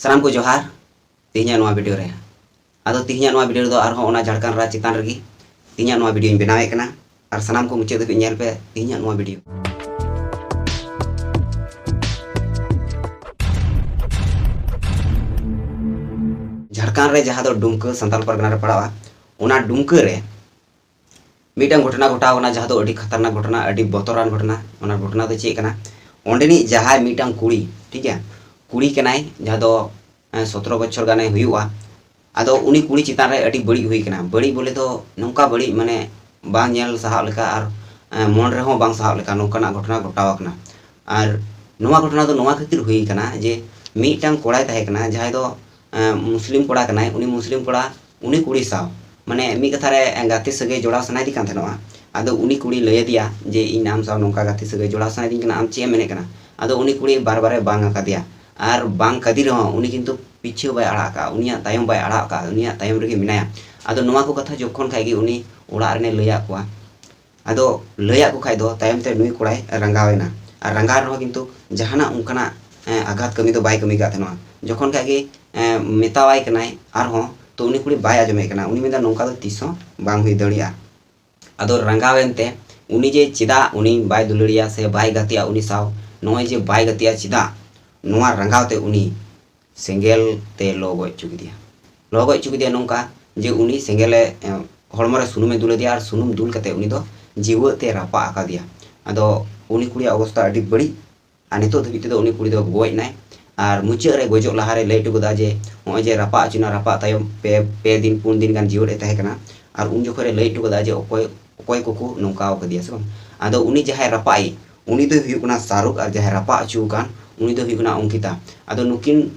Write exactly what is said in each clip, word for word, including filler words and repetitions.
ᱥᱟᱱᱟᱢ ᱠᱚ ᱡᱚᱦᱟᱨ᱾ ᱛᱮᱦᱮᱧᱟᱜ ᱱᱚᱣᱟ ᱵᱷᱤᱰᱤᱭᱳ ᱨᱮ, ᱟᱫᱚ ᱛᱮᱦᱮᱧᱟᱜ ᱱᱚᱣᱟ ᱵᱷᱤᱰᱤᱭᱳ ᱨᱮᱫᱚ ᱟᱨᱦᱚᱸ ᱚᱱᱟ ᱡᱷᱟᱲᱠᱷᱚᱸᱰ ᱨᱟᱡᱽ ᱪᱮᱛᱟᱱ ᱨᱮᱜᱮ ᱛᱮᱦᱮᱧᱟᱜ ᱱᱚᱣᱟ ᱵᱷᱤᱰᱤᱭᱳᱧ ᱵᱮᱱᱟᱣᱮᱫ ᱠᱟᱱᱟ᱾ ᱟᱨ ᱥᱟᱱᱟᱢ ᱠᱚ ᱢᱩᱪᱟᱹᱫ ᱫᱷᱟᱹᱵᱤᱡ ᱧᱮᱞ ᱯᱮ ᱛᱮᱦᱮᱧᱟᱜ ᱱᱚᱣᱟ ᱵᱷᱤᱰᱤᱭᱳ᱾ ᱡᱷᱟᱲᱠᱷᱚᱸᱰ ᱨᱮ ᱡᱟᱦᱟᱸ ᱫᱚ ᱰᱩᱢᱠᱟᱹ ᱥᱟᱱᱛᱟᱞ ᱯᱟᱨᱜᱟᱱᱟ ᱨᱮ ᱯᱟᱲᱟᱜᱼᱟ, ᱚᱱᱟ ᱰᱩᱢᱠᱟᱹ ᱨᱮ ᱢᱤᱫᱴᱟᱝ ᱜᱷᱚᱴᱚᱱᱟ ᱜᱷᱚᱴᱟᱣ ᱠᱟᱱᱟ, ᱡᱟᱦᱟᱸ ᱫᱚ ᱟᱹᱰᱤ ᱠᱷᱟᱛᱟᱨᱱᱟᱠ ᱜᱷᱚᱴᱚᱱᱟ, ᱟᱹᱰᱤ ᱵᱚᱛᱚᱨᱟᱱ ᱜᱷᱚᱴᱚᱱᱟ᱾ ᱚᱱᱟ ᱜᱷᱚᱴᱚᱱᱟ ᱫᱚ ᱪᱮᱫ ᱠᱟᱱᱟ? ᱚᱸᱰᱮᱱᱤᱡ ᱡᱟᱦᱟᱸᱭ ᱢᱤᱫᱴᱟᱝ ᱠᱩᱲᱤ, ᱴᱷᱤᱠ ᱜᱮᱭᱟ, ᱠᱩᱲᱤ ᱠᱟᱱᱟᱭ, ᱡᱟᱦᱟᱸ ᱫᱚ ᱮᱸ, ᱥᱚᱛᱨᱚ ᱵᱚᱪᱷᱚᱨ ᱜᱟᱱᱮ ᱦᱩᱭᱩᱜᱼᱟ᱾ ᱟᱫᱚ ᱩᱱᱤ ᱠᱩᱲᱤ ᱪᱮᱛᱟᱱ ᱨᱮ ᱟᱹᱰᱤ ᱵᱟᱹᱲᱤᱡ ᱦᱩᱭ ᱠᱟᱱᱟ᱾ ᱵᱟᱹᱲᱤᱡ ᱵᱚᱞᱮ ᱫᱚ ᱱᱚᱝᱠᱟ ᱵᱟᱹᱲᱤᱡ, ᱢᱟᱱᱮ, ᱵᱟᱝ ᱧᱮᱞ ᱥᱟᱦᱟᱣ ᱞᱮᱠᱟ ᱟᱨ, ᱮᱸ, ᱢᱚᱱ ᱨᱮᱦᱚᱸ ᱵᱟᱝ ᱥᱟᱦᱟᱣ ᱞᱮᱠᱟ ᱱᱚᱝᱠᱟᱱᱟᱜ ᱜᱷᱚᱴᱚᱱᱟ ᱜᱷᱚᱴᱟᱣ ᱟᱠᱟᱱᱟ᱾ ᱟᱨ ᱱᱚᱣᱟ ᱜᱷᱚᱴᱚᱱᱟ ᱫᱚ ᱱᱚᱣᱟ ᱠᱷᱟᱹᱛᱤᱨ ᱦᱩᱭ ᱠᱟᱱᱟ ᱡᱮ ᱢᱤᱫᱴᱟᱝ ᱠᱚᱲᱟᱭ ᱛᱟᱦᱮᱸ ᱠᱟᱱᱟ, ᱡᱟᱦᱟᱸᱭ ᱫᱚ, ᱮᱸ, ᱢᱩᱥᱞᱤᱢ ᱠᱚᱲᱟ ᱠᱟᱱᱟᱭ᱾ ᱩᱱᱤ ᱢᱩᱥᱞᱤᱢ ᱠᱚᱲᱟ ᱩᱱᱤ ᱠᱩᱲᱤ ᱥᱟᱶ, ᱢᱟᱱᱮ, ᱢᱤᱫ ᱠᱟᱛᱷᱟ ᱨᱮ, ᱮᱸ, ᱜᱟᱛᱮ ᱥᱟᱹᱜᱟᱹᱭ ᱡᱚᱲᱟᱣ ᱥᱟᱱᱟᱭᱮᱫᱮ ᱠᱟᱱ ᱛᱟᱦᱮᱱᱚᱜᱼᱟ᱾ ᱟᱫᱚ ᱩᱱᱤ ᱠᱩᱲᱤ ᱞᱟᱹᱭ ᱟᱫᱮᱭᱟ ᱡᱮ, "ᱤᱧ ᱟᱢ ᱥᱟᱶ ᱱᱚᱝᱠᱟ ᱜᱟᱛᱮ ᱥᱟᱹᱜᱟᱹᱭ ᱡᱚᱲᱟᱣ ᱥᱟᱱᱟᱭᱮᱫᱤᱧ ᱠᱟᱱᱟ, ᱟᱢ ᱪᱮᱫ ᱮᱢ ᱢᱮᱱᱮᱫ ᱠᱟᱱᱟ?" ᱟᱫᱚ ᱩᱱᱤ ᱠᱩᱲᱤ ᱵᱟᱨ ᱵᱟᱨᱮ ᱵᱟᱝ ᱟᱠᱟᱫᱮᱭᱟ᱾ ᱟᱨ ᱵᱟᱝ ᱠᱟᱫᱮ ᱨᱮᱦᱚᱸ ᱩᱱᱤ ᱠᱤᱱᱛᱩ ᱯᱤᱪᱷᱟᱹ ᱵᱟᱭ ᱟᱲᱟᱜ ᱟᱠᱟᱫᱼᱟ, ᱩᱱᱤᱭᱟᱜ ᱛᱟᱭᱚᱢ ᱵᱟᱭ ᱟᱲᱟᱜ ᱟᱠᱟᱫᱼᱟ, ᱩᱱᱤᱭᱟᱜ ᱛᱟᱭᱚᱢ ᱨᱮᱜᱮ ᱢᱮᱱᱟᱭᱟ᱾ ᱟᱫᱚ ᱱᱚᱣᱟ ᱠᱚ ᱠᱟᱛᱷᱟ ᱡᱚᱠᱷᱚᱱ ᱠᱷᱟᱡ ᱜᱮ ᱩᱱᱤ ᱚᱲᱟᱜ ᱨᱮᱱᱮ ᱞᱟᱹᱭᱟᱫ ᱠᱚᱣᱟ, ᱟᱫᱚ ᱞᱟᱹᱭᱟᱫ ᱠᱚ ᱠᱷᱟᱡ ᱫᱚ ᱛᱟᱭᱚᱢ ᱛᱮ ᱱᱩᱭ ᱠᱚᱲᱟᱭ ᱨᱟᱸᱜᱟᱣ ᱮᱱᱟ᱾ ᱟᱨ ᱨᱟᱸᱜᱟᱣ ᱨᱮᱦᱚᱸ ᱠᱤᱱᱛᱩ ᱡᱟᱦᱟᱱᱟᱜ ᱚᱱᱠᱟᱱᱟᱜ, ᱮᱸ, ᱟᱜᱷᱟᱛ ᱠᱟᱹᱢᱤ ᱫᱚ ᱵᱟᱭ ᱠᱟᱹᱢᱤ ᱠᱟᱫ ᱛᱟᱦᱮᱱᱟ᱾ ᱡᱚᱠᱷᱚᱱ ᱠᱷᱟᱡ ᱜᱮ, ᱮᱸ, ᱢᱮᱛᱟᱣᱟᱭ ᱠᱟᱱᱟᱭ ᱟᱨᱦᱚᱸ, ᱛᱚ ᱩᱱᱤ ᱠᱩᱲᱤ ᱵᱟᱭ ᱟᱸᱡᱚᱢᱮᱫ ᱠᱟᱱᱟ᱾ ᱩᱱᱤ ᱢᱮᱱᱫᱟ, "ᱱᱚᱝᱠᱟ ᱫᱚ ᱛᱤᱥ ᱦᱚᱸ ᱵᱟᱝ ᱦᱩᱭ ᱫᱟᱲᱮᱭᱟᱜᱼᱟ᱾" ᱟᱫᱚ ᱨᱟᱸᱜᱟᱣ ᱮᱱᱛᱮ ᱩᱱᱤ ᱡᱮ ᱪᱮᱫᱟᱜ ᱩᱱᱤ ᱵᱟᱭ ᱫᱩᱞᱟᱹᱲᱤᱭᱟ ᱥᱮ ᱵᱟᱭ ᱜᱟᱛᱮᱜᱼᱟ ᱩᱱᱤ ᱥᱟᱶ, ᱱᱚᱜᱼᱚᱭ ᱡᱮ ᱵᱟᱭ ᱜᱟᱛᱮᱜᱼᱟ ᱪᱮᱫᱟᱜ, ᱱᱚᱣᱟ ᱨᱟᱸᱜᱟᱣ ᱛᱮ ᱩᱱᱤ ᱥᱮᱸᱜᱮᱞ ᱛᱮ ᱞᱚ ᱜᱚᱡ ᱦᱚᱪᱚ ᱠᱮᱫᱮᱭᱟ᱾ ᱞᱚ ᱜᱚᱡ ᱦᱚᱪᱚ ᱠᱮᱫᱮᱭᱟ ᱱᱚᱝᱠᱟ ᱡᱮ ᱩᱱᱤ ᱥᱮᱸᱜᱮᱞᱮ, ᱮ, ᱦᱚᱲᱢᱚ ᱨᱮ ᱥᱩᱱᱩᱢᱮ ᱫᱩᱞ ᱟᱫᱮᱭᱟ ᱟᱨ ᱥᱩᱱᱩᱢ ᱫᱩᱞ ᱠᱟᱛᱮ ᱩᱱᱤ ᱫᱚ ᱡᱤᱣᱮᱫ ᱛᱮ ᱨᱟᱯᱟᱜ ᱟᱠᱟᱫᱮᱭᱟ᱾ ᱟᱫᱚ ᱩᱱᱤ ᱠᱩᱲᱤᱭᱟᱜ ᱚᱵᱚᱥᱛᱟ ᱟᱹᱰᱤ ᱵᱟᱹᱲᱤᱡ, ᱟᱨ ᱱᱤᱛᱚᱜ ᱫᱷᱟᱹᱵᱤᱡ ᱛᱮᱫᱚ ᱩᱱᱤ ᱠᱩᱲᱤ ᱫᱚ ᱜᱚᱡ ᱮᱱᱟᱭ᱾ ᱟᱨ ᱢᱩᱪᱟᱹᱫ ᱨᱮ ᱜᱚᱡᱚᱜ ᱞᱟᱦᱟᱨᱮ ᱞᱟᱹᱭ ᱦᱚᱴᱚ ᱠᱟᱫᱟ ᱡᱮ ᱱᱚᱜᱼᱚᱭ ᱡᱮ ᱨᱟᱯᱟᱜ ᱦᱚᱪᱚᱭᱮᱱᱟ, ᱨᱟᱯᱟᱜ ᱛᱟᱭᱚᱢ ᱯᱮ, ᱯᱮ ᱫᱤᱱ ᱯᱩᱱ ᱫᱤᱱ ᱜᱟᱱ ᱡᱤᱣᱮᱫ ᱮ ᱛᱟᱦᱮᱸ ᱠᱟᱱᱟ᱾ ᱟᱨ ᱩᱱ ᱡᱚᱠᱷᱚᱱ ᱨᱮ ᱞᱟᱹᱭ ᱦᱚᱴᱚ ᱠᱟᱫᱟ ᱡᱮ ᱚᱠᱚᱭ, ᱚᱠᱚᱭ ᱠᱚᱠᱚ ᱱᱚᱝᱠᱟ ᱟᱠᱟᱫᱮᱭᱟ ᱥᱮ ᱵᱟᱝ᱾ ᱟᱫᱚ ᱩᱱᱤ ᱡᱟᱦᱟᱸᱭ ᱨᱟᱯᱟᱜ ᱤᱡ, ᱩᱱᱤ ᱫᱚᱭ ᱦᱩᱭᱩᱜ ᱠᱟᱱᱟ ᱥᱟᱦᱨᱩᱠ ᱟᱨ ᱡᱟᱦᱟᱸᱭ ᱨᱟᱯᱟᱜ ᱦᱚᱪᱚ ᱟᱠᱟᱱ ᱩᱱᱤ ᱫᱚᱭ ᱦᱩᱭᱩᱜ ᱠᱟᱱᱟ ᱚᱝᱠᱤᱛᱟ᱾ ᱟᱫᱚ ᱱᱩᱠᱤᱱ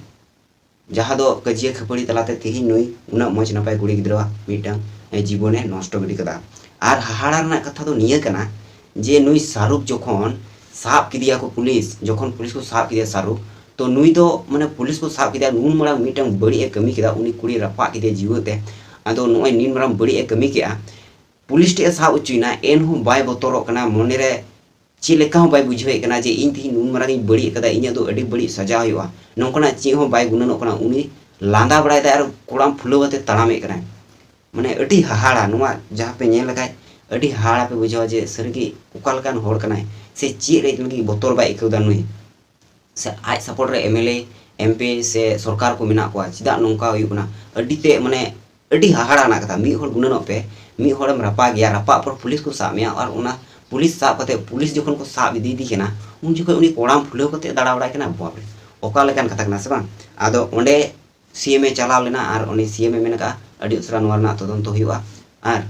ᱡᱟᱦᱟᱸ ᱫᱚ ᱠᱟᱹᱡᱤᱭᱟᱹ ᱠᱷᱟᱹᱯᱟᱹᱲᱤ ᱛᱟᱞᱟᱛᱮ ᱛᱮᱦᱮᱧ ᱱᱩᱭ ᱩᱱᱟᱹᱜ ᱢᱚᱡᱽ ᱱᱟᱯᱟᱭ ᱠᱩᱲᱤ ᱜᱤᱫᱽᱨᱟᱹᱣᱟᱜ ᱢᱤᱫᱴᱟᱝ, ᱮ, ᱡᱤᱵᱚᱱᱮ ᱱᱚᱥᱴᱚ ᱜᱤᱰᱤ ᱠᱟᱫᱟ᱾ ᱟᱨ ᱦᱟᱦᱟᱲᱟ ᱨᱮᱱᱟᱜ ᱠᱟᱛᱷᱟ ᱫᱚ ᱱᱤᱭᱟᱹ ᱠᱟᱱᱟ ᱡᱮ ᱱᱩᱭ ᱥᱟᱦᱨᱩᱠ ᱡᱚᱠᱷᱚᱱ ᱥᱟᱵ ᱠᱮᱫᱮᱭᱟ ᱠᱚ ᱯᱩᱞᱤᱥ, ᱡᱚᱠᱷᱚᱱ ᱯᱩᱞᱤᱥ ᱠᱚ ᱥᱟᱵ ᱠᱮᱫᱮᱭᱟ ᱥᱟᱦᱨᱩᱠ, ᱛᱚ ᱱᱩᱭ ᱫᱚ, ᱢᱟᱱᱮ, ᱯᱩᱞᱤᱥ ᱠᱚ ᱥᱟᱵ ᱠᱮᱫᱮᱭᱟ, ᱱᱩᱱ ᱢᱟᱨᱟᱝ ᱢᱤᱫᱴᱟᱝ ᱵᱟᱹᱲᱤᱡ ᱮ ᱠᱟᱹᱢᱤ ᱠᱮᱫᱟ, ᱩᱱᱤ ᱠᱩᱲᱤ ᱨᱟᱯᱟᱜ ᱠᱮᱫᱮᱭᱟ ᱡᱤᱣᱮᱫ ᱛᱮ᱾ ᱟᱫᱚ ᱱᱚᱜᱼᱚᱭ ᱱᱤᱱ ᱢᱟᱨᱟᱝ ᱵᱟᱹᱲᱤᱡ ᱮ ᱠᱟᱹᱢᱤ ᱠᱮᱫᱼᱟ, ᱯᱩᱞᱤᱥ ᱴᱷᱮᱱ ᱮ ᱥᱟᱵ ᱦᱚᱪᱚᱭᱮᱱᱟ, ᱮᱱᱦᱚᱸ ᱵᱟᱭ ᱵᱚᱛᱚᱨᱚᱜ ᱠᱟᱱᱟ, ᱢᱚᱱᱮᱨᱮ ᱪᱮᱫ ᱞᱮᱠᱟ ᱦᱚᱸ ᱵᱟᱭ ᱵᱩᱡᱷᱟᱹᱣᱮᱫ ᱠᱟᱱᱟ ᱡᱮ ᱤᱧ ᱛᱮᱦᱮᱧ ᱱᱩᱱ ᱢᱟᱨᱟᱝ ᱤᱧ ᱵᱟᱹᱲᱤᱡ ᱟᱠᱟᱫᱟ, ᱤᱧᱟᱹᱜ ᱫᱚ ᱟᱹᱰᱤ ᱵᱟᱹᱲᱤᱡ ᱥᱟᱡᱟ ᱦᱩᱭᱩᱜᱼᱟ, ᱱᱚᱝᱠᱟᱱᱟᱜ ᱪᱮᱫ ᱦᱚᱸ ᱵᱟᱭ ᱜᱩᱱᱟᱹᱱᱚᱜ ᱠᱟᱱᱟ᱾ ᱩᱱᱤ ᱞᱟᱸᱫᱟ ᱵᱟᱲᱟᱭᱮᱫᱟᱭ ᱟᱨ ᱠᱚᱲᱟᱢ ᱯᱷᱩᱞᱟᱹᱣ ᱠᱟᱛᱮ ᱛᱟᱲᱟᱢᱮᱫ ᱠᱟᱱᱟᱭ᱾ ᱢᱟᱱᱮ ᱟᱹᱰᱤ ᱦᱟᱦᱟᱲᱟ, ᱱᱚᱣᱟ ᱡᱟᱦᱟᱸ ᱯᱮ ᱧᱮᱞ ᱞᱮᱠᱷᱟᱡ ᱟᱹᱰᱤ ᱦᱟᱦᱟᱲᱟ ᱯᱮ ᱵᱩᱡᱷᱟᱹᱣᱟ ᱡᱮ ᱥᱟᱹᱨᱤᱜᱮ ᱚᱠᱟ ᱞᱮᱠᱟᱱ ᱦᱚᱲ ᱠᱟᱱᱟᱭ, ᱥᱮ ᱪᱮᱫ ᱨᱮ ᱞᱟᱹᱜᱤᱫ ᱵᱚᱛᱚᱨ ᱵᱟᱭ ᱟᱹᱭᱠᱟᱹᱣ ᱮᱫᱟ ᱱᱩᱭ, ᱥᱮ ᱟᱡ support ᱨᱮ MLA, MP ᱥᱮ ᱥᱚᱨᱠᱟᱨ ᱠᱚ ᱢᱮᱱᱟᱜ ᱠᱚᱣᱟ, ᱪᱮᱫᱟᱜ ᱱᱚᱝᱠᱟ ᱦᱩᱭᱩᱜ ᱠᱟᱱᱟ? ᱟᱹᱰᱤ ᱛᱮ ᱢᱟᱱᱮ ᱟᱹᱰᱤ ᱦᱟᱦᱟᱲᱟ ᱨᱮᱱᱟᱜ ᱠᱟᱛᱷᱟ᱾ ᱢᱤᱫ ᱦᱚᱲ ᱜᱩᱱᱟᱹᱱᱚᱜ ᱯᱮ, ᱢᱤᱫ ᱦᱚᱲᱮᱢ ᱨᱟᱯᱟᱜ ᱜᱮᱭᱟ, ᱨᱟᱯᱟᱜ ᱯᱚᱨ ᱯᱩᱞᱤᱥ ᱠᱚ ᱥᱟᱵ ᱢᱮᱭᱟ, ᱟᱨ ᱚᱱᱟ ᱯᱩᱞᱤᱥ ᱥᱟᱵ ᱠᱟᱛᱮ ᱯᱩᱞᱤᱥ ᱡᱚᱠᱷᱚᱱ ᱠᱚ ᱥᱟᱵ ᱤᱫᱤᱭᱮᱫᱮ ᱠᱟᱱᱟ, ᱩᱱ ᱡᱚᱠᱷᱚᱱ ᱩᱱᱤ ᱠᱚᱲᱟᱢ ᱯᱷᱩᱞᱟᱹᱣ ᱠᱟᱛᱮ ᱫᱟᱬᱟ ᱵᱟᱲᱟᱭ ᱠᱟᱱᱟ᱾ ᱵᱟᱯᱨᱮ, ᱚᱠᱟ ᱞᱮᱠᱟᱱ ᱠᱟᱛᱷᱟ ᱠᱟᱱᱟ ᱥᱮ ᱵᱟᱝ? ᱟᱫᱚ ᱚᱸᱰᱮ CM ᱮ ᱪᱟᱞᱟᱣ ᱞᱮᱱᱟ ᱟᱨ ᱩᱱᱤ CM ᱮ ᱢᱮᱱ ᱠᱟᱜᱼᱟ, ᱟᱹᱰᱤ ᱩᱥᱟᱹᱨᱟ ᱱᱚᱣᱟ ᱨᱮᱱᱟᱜ ᱛᱚᱫᱚᱱᱛᱚ ᱦᱩᱭᱩᱜᱼᱟ ᱟᱨ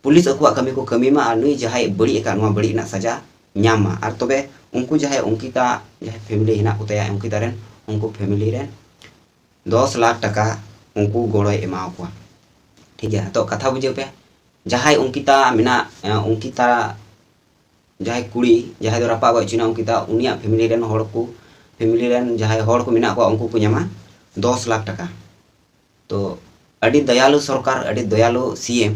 ᱯᱩᱞᱤᱥ ᱟᱠᱚᱣᱟᱜ ᱠᱟᱹᱢᱤ ᱠᱚ ᱠᱟᱹᱢᱤ ᱢᱟ, ᱟᱨ ᱱᱩᱭ ᱡᱟᱦᱟᱸᱭ ᱵᱟᱹᱲᱤᱡ ᱟᱠᱟᱫ, ᱱᱚᱣᱟ ᱵᱟᱹᱲᱤᱡ ᱨᱮᱱᱟᱜ ᱥᱟᱡᱟ ᱧᱟᱢ ᱢᱟ᱾ ᱟᱨ ᱛᱚᱵᱮ ᱩᱱᱠᱩ ᱡᱟᱦᱟᱸᱭ ᱚᱝᱠᱤᱛᱟ, ᱡᱟᱦᱟᱸᱭ family ᱦᱮᱱᱟᱜ ᱠᱚ ᱛᱟᱭᱟ, ᱚᱝᱠᱤᱛᱟ ᱨᱮᱱ ᱩᱱᱠᱩ family ᱨᱮᱱ ᱫᱚᱥ ᱞᱟᱠᱷ ᱴᱟᱠᱟ ᱩᱱᱠᱩ ᱜᱚᱲᱚᱭ ᱮᱢᱟᱣ ᱠᱚᱣᱟ᱾ ᱴᱷᱤᱠ ᱜᱮᱭᱟ, ᱱᱤᱛᱚᱜ ᱠᱟᱛᱷᱟ ᱵᱩᱡᱷᱟᱹᱣ ᱯᱮ, ᱡᱟᱦᱟᱸᱭ ᱚᱝᱠᱤᱛᱟ ᱢᱮᱱᱟᱜ, ᱮ, ᱚᱝᱠᱤᱛᱟ ᱡᱟᱦᱟᱸᱭ ᱠᱩᱲᱤ, ᱡᱟᱦᱟᱸᱭ ᱫᱚ ᱨᱟᱯᱟᱜ ᱜᱚᱡ ᱦᱚᱪᱚᱭᱮᱱᱟ ᱚᱝᱠᱤᱛᱟ, ᱩᱱᱤᱭᱟᱜ family ᱨᱮᱱ ᱦᱚᱲ ᱠᱚ, family ᱨᱮᱱ ᱡᱟᱦᱟᱸᱭ ᱦᱚᱲ ᱠᱚ ᱢᱮᱱᱟᱜ ᱠᱚᱣᱟ, ᱩᱱᱠᱩ ᱠᱚ ᱧᱟᱢᱟ ᱫᱚᱥ ᱞᱟᱠᱷ ᱴᱟᱠᱟ᱾ ᱛᱚ ᱟᱹᱰᱤ ᱫᱚᱭᱟᱞᱩ ᱥᱚᱨᱠᱟᱨ, ᱟᱹᱰᱤ ᱫᱚᱭᱟᱞᱩ CM,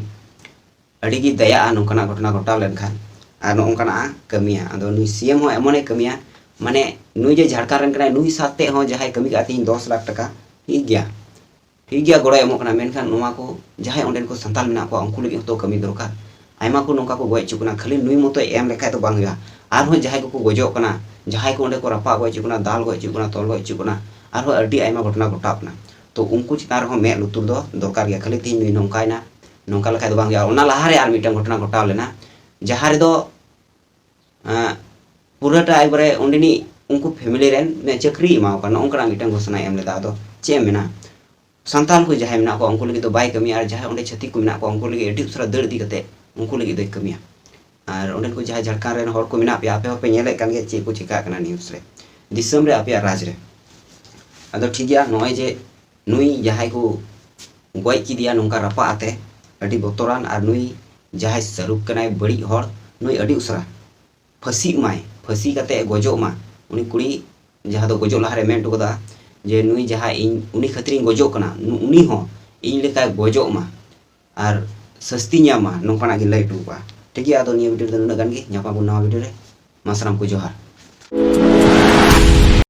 ᱟᱹᱰᱤ ᱜᱮ ᱫᱟᱭᱟᱜᱼᱟ ᱱᱚᱝᱠᱟᱱᱟᱜ ᱜᱷᱚᱴᱚᱱᱟ ᱜᱷᱚᱴᱟᱣ ᱞᱮᱱᱠᱷᱟᱱ, ᱟᱨ ᱱᱚᱜᱼᱚ ᱱᱚᱝᱠᱟᱱᱟᱜ ᱠᱟᱹᱢᱤᱭᱟ᱾ ᱟᱫᱚ ᱱᱩᱭ CM ᱦᱚᱸ ᱮᱢᱚᱱᱮ ᱠᱟᱹᱢᱤᱭᱟ, ᱢᱟᱱᱮ ᱱᱩᱭ ᱡᱮ ᱡᱷᱟᱲᱠᱷᱚᱸᱰ ᱨᱮᱱ ᱠᱟᱱᱟᱭ, ᱱᱩᱭ ᱥᱟᱶᱛᱮ ᱦᱚᱸ ᱡᱟᱦᱟᱸᱭ ᱠᱟᱹᱢᱤ ᱠᱟᱜᱼᱟ ᱛᱤᱦᱤᱧ ᱫᱚᱥ ᱞᱟᱠᱷ ᱴᱟᱠᱟ, ᱴᱷᱤᱠ ᱜᱮᱭᱟ, ᱴᱷᱤᱠ ᱜᱮᱭᱟ, ᱜᱚᱲᱚᱭ ᱮᱢᱚᱜ ᱠᱟᱱᱟ, ᱢᱮᱱᱠᱷᱟᱱ ᱱᱚᱣᱟ ᱠᱚ ᱡᱟᱦᱟᱸᱭ ᱚᱸᱰᱮᱱ ᱠᱚ ᱥᱟᱱᱛᱟᱲ ᱢᱮᱱᱟᱜ ᱠᱚᱣᱟ, ᱩᱱᱠᱩ ᱞᱟᱹᱜᱤᱫ ᱦᱚᱸᱛᱚ ᱠᱟᱹᱢᱤ ᱫᱚᱨᱠᱟᱨ᱾ ᱟᱭᱢᱟ ᱠᱚ ᱱᱚᱝᱠᱟ ᱠᱚ ᱜᱚᱡ ᱦᱚᱪᱚᱜ ᱠᱟᱱᱟ, ᱠᱷᱟᱹᱞᱤ ᱱᱩᱭ ᱢᱚᱛᱚᱭ ᱮᱢ ᱞᱮᱠᱷᱟᱡ ᱫᱚ ᱵᱟᱝ ᱦᱩᱭᱩᱜᱼᱟ᱾ ᱟᱨᱦᱚᱸ ᱡᱟᱦᱟᱸᱭ ᱠᱚᱠᱚ ᱜᱚᱡᱚᱜ ᱠᱟᱱᱟ, ᱡᱟᱦᱟᱸᱭ ᱠᱚ ᱚᱸᱰᱮ ᱠᱚ ᱨᱟᱯᱟᱜ ᱜᱚᱡ ᱦᱚᱪᱚᱜ ᱠᱟᱱᱟ, ᱫᱟᱞ ᱜᱚᱡ ᱦᱚᱪᱚᱜ ᱠᱟᱱᱟ, ᱛᱚᱞ ᱜᱚᱡ ᱦᱚᱪᱚᱜ ᱠᱟᱱᱟ, ᱟᱨᱦᱚᱸ ᱟᱹᱰᱤ ᱟᱭᱢᱟ ᱜᱷᱚᱴᱚᱱᱟ ᱜᱷᱚᱴᱟᱜ ᱠᱟᱱᱟ᱾ ᱛᱚ ᱩᱱᱠᱩ ᱪᱮᱛᱟᱱ ᱨᱮᱦᱚᱸ ᱢᱮᱫ ᱞᱩᱛᱩᱨ ᱫᱚ ᱫᱚᱨᱠᱟᱨ ᱜᱮᱭᱟ᱾ ᱠᱷᱟᱹᱞᱤ ᱛᱤᱦᱤᱧ ᱱᱩᱭ ᱱᱚᱝᱠᱟᱭᱱᱟ, ᱱᱚᱝᱠᱟ ᱞᱮᱠᱷᱟᱡ ᱫᱚ ᱵᱟᱝ ᱦᱩᱭᱩᱜᱼᱟ᱾ ᱚᱱᱟ ᱞᱟᱦᱟᱨᱮ ᱟᱨ ᱢᱤᱫᱴᱟᱝ ᱜᱷᱚᱴᱚᱱᱟ ᱜᱷᱚᱴᱟᱣ ᱞᱮᱱᱟ, ᱡᱟᱦᱟᱸ ᱨᱮᱫᱚ ᱮᱸ, ᱯᱩᱨᱟᱹᱴᱟ ᱮᱠᱵᱟᱨᱮ ᱚᱸᱰᱮᱱᱤᱡ ᱩᱱᱠᱩ family ᱨᱮᱱ ᱢᱤᱫ ᱪᱟᱹᱠᱨᱤ ᱮᱢᱟᱣ ᱠᱟᱱᱟ, ᱱᱚᱝᱠᱟᱱᱟᱜ ᱢᱤᱫᱴᱟᱝ ᱜᱷᱳᱥᱚᱱᱟᱭ ᱮᱢ ᱞᱮᱫᱟ᱾ ᱟᱫᱚ ᱪᱮᱫ ᱮᱢ ᱢᱮᱱᱟ, ᱥᱟᱱᱛᱟᱲ ᱠᱚ ᱡᱟᱦᱟᱸᱭ ᱢᱮᱱᱟᱜ ᱠᱚᱣᱟ, ᱩᱱᱠᱩ ᱞᱟᱹᱜᱤᱫ ᱫᱚ ᱵᱟᱭ ᱠᱟᱹᱢᱤᱭᱟ, ᱟᱨ ᱡᱟᱦᱟᱸᱭ ᱚᱸᱰᱮ ᱪᱷᱟᱹᱛᱤᱠ ᱠᱚ ᱢᱮᱱᱟᱜ ᱠᱚᱣᱟ, ᱩᱱᱠᱩ ᱞᱟᱹᱜᱤᱫ ᱟᱹᱰᱤ ᱩᱥᱟᱹᱨᱟ ᱫᱟᱹᱲ ᱤᱫᱤ ᱠᱟᱛᱮ ᱩᱱᱠᱩ ᱞᱟᱹᱜᱤᱫ ᱫᱚᱭ ᱠᱟᱹᱢᱤᱭᱟ᱾ ᱟᱨ ᱚᱸᱰᱮᱱ ᱠᱚ ᱡᱟᱦᱟᱸᱭ ᱡᱷᱟᱲᱠᱷᱚᱸᱰ ᱨᱮᱱ ᱦᱚᱲ ᱠᱚ ᱢᱮᱱᱟᱜ ᱯᱮᱭᱟ, ᱟᱯᱮ ᱦᱚᱸᱯᱮ ᱧᱮᱞᱮᱫ ᱠᱟᱱ ᱜᱮᱭᱟ ᱪᱮᱫ ᱠᱚ ᱪᱤᱠᱟᱹᱜ ᱠᱟᱱᱟ news ᱨᱮ, ᱫᱤᱥᱚᱢ ᱨᱮ, ᱟᱯᱮᱭᱟᱜ ᱨᱟᱡᱽ ᱨᱮ᱾ ᱟᱫᱚ ᱴᱷᱤᱠ ᱜᱮᱭᱟ, ᱱᱚᱜᱼᱚᱭ ᱡᱮ ᱱᱩᱭ ᱡᱟᱦᱟᱸᱭ ᱠᱚ ᱜᱚᱡ ᱠᱮᱫᱮᱭᱟ ᱱᱚᱝᱠᱟ ᱨᱟᱯᱟᱜ ᱟᱛᱮ, ᱟᱹᱰᱤ ᱵᱚᱛᱚᱨᱟᱱ, ᱟᱨ ᱱᱩᱭ ᱡᱟᱦᱟᱸᱭ ᱥᱟᱹᱨᱩᱯ ᱠᱟᱱᱟᱭ ᱵᱟᱹᱲᱤᱡ ᱦᱚᱲ, ᱱᱩᱭ ᱟᱹᱰᱤ ᱩᱥᱟᱹᱨᱟ ᱯᱷᱟᱹᱥᱤᱜ ᱢᱟᱭ, ᱯᱷᱟᱹᱥᱤ ᱠᱟᱛᱮ ᱜᱚᱡᱚᱜ ᱢᱟ᱾ ᱩᱱᱤ ᱠᱩᱲᱤ ᱡᱟᱦᱟᱸ ᱫᱚ ᱜᱚᱡᱚᱜ ᱞᱟᱦᱟᱨᱮ ᱢᱮᱱ ᱦᱚᱴᱚ ᱠᱟᱫᱟ ᱡᱮ ᱱᱩᱭ ᱡᱟᱦᱟᱸᱭ ᱤᱧ, ᱩᱱᱤ ᱠᱷᱟᱹᱛᱤᱨᱤᱧ ᱜᱚᱡᱚᱜ ᱠᱟᱱᱟ, ᱱᱩ-, ᱩᱱᱤ ᱦᱚᱸ ᱤᱧ ᱞᱮᱠᱟᱭ ᱜᱚᱡᱚᱜ ᱢᱟ ᱟᱨ ᱥᱟᱹᱥᱛᱤ ᱧᱟᱢ ᱢᱟ, ᱱᱚᱝᱠᱟᱱᱟᱜ ᱜᱮ ᱞᱟᱹᱭ ᱦᱚᱴᱚ ᱠᱟᱜᱼᱟ᱾ ᱴᱷᱤᱠ ᱜᱮᱭᱟ, ᱟᱫᱚ ᱱᱤᱭᱟᱹ ᱵᱷᱤᱰᱤᱭᱳ ᱨᱮᱫᱚ ᱱᱩᱱᱟᱹᱜ ᱜᱟᱱ ᱜᱮ᱾ ᱧᱟᱯᱟᱢ ᱟᱵᱚᱱ ᱱᱟᱣᱟ ᱵᱷᱤᱰᱤᱭᱳ ᱨᱮ᱾ ᱢᱟ ᱥᱟᱱᱟᱢ ᱠᱚ ᱡᱚᱦᱟᱨ᱾